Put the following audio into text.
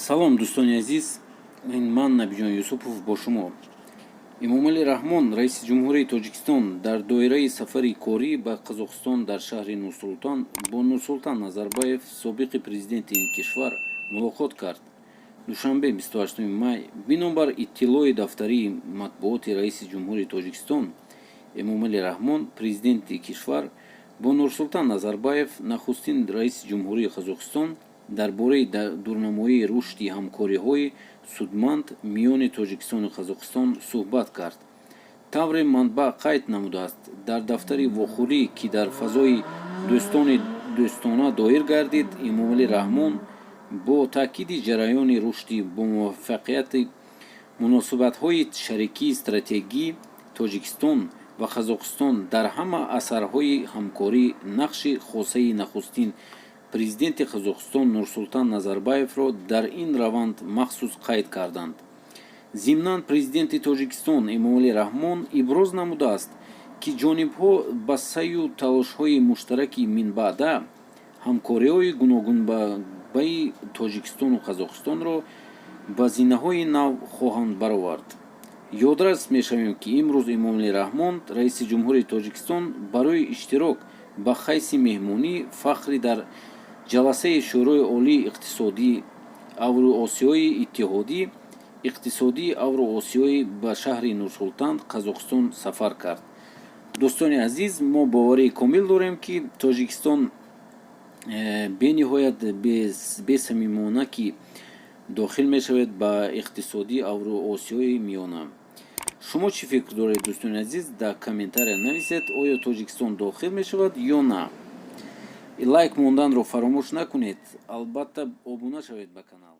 Салом, дӯстони азиз, ин ман Набиҷон Юсупов бо шумо. Эмомалӣ Раҳмон, раиси ҷумҳурии Тоҷикистон, дар доираи сафари корӣ ба Қазоқистон дар шаҳри Нурсултон бо Нурсултан Назарбаев, собиқи президенти ин кишвар, мулоқот кард. Душанбе, 28 май. Бинобар иттилои дафтари матбуоти раиси ҷумҳури Тоҷикистон, Эмомалӣ Раҳмон, президенти кишвар, бо Нурсултан Назарбаев, нахустин раиси ҷумҳурии Қазоқистон, дар бораи дурнамоии рушди ҳамкориҳои судманд миёни Тоҷикистону Қазоқистон суҳбат кард. Тавре манбаъ қайд намудааст, дар дафтари вохӯрӣ, ки дар фазои дӯстони дӯстона доир гардид, Эмомалӣ Раҳмон бо таъкиди ҷараёни рушди бомуваффақияти муносибатҳои шарикии стратегӣ Тоҷикистон ва Қазоқистон дар ҳама арсаҳои ҳамкорӣ нақши хосаи нахустин президенти Қазоқистон Нурсултан Назарбаевро дар ин раванд махсус қайд карданд. Зимнан, президенти Тоҷикистон Эмомалӣ Раҳмон иброз намудааст, ки ҷонибҳо ба саъю талошҳои муштараки минбаъда ҳамкориҳои гуногунбаи Тоҷикистону Қазоқистонро ба зинаҳои нав хоҳанд баровард. Ёдрас мешавем, ки имрӯз Эмомалӣ Раҳмон, раиси ҷумҳури Тоҷикистон, барои иштирок ба ҳайси меҳмонии фахрӣ дар ҷаласаи Шӯрои олии иқтисодии Авруосиёи Иттиҳоди иқтисодии Авруосиёӣ ба шаҳри Нурсултан, Қазоқистон, сафар кард. Дӯстони азиз, мо боварии комил дорем, ки Тоҷикистон бениҳоят бесамимона ки дохил мешавад ба иқтисодии Авруосиёи Миёна. Шумо чӣ фикр доред, дӯстони азиз, дар комментария нависед. Оё Тоҷикистон дохил мешавад ё на? Лайк монданро фаромӯш накунед, албатта, обуна шавед ба канал.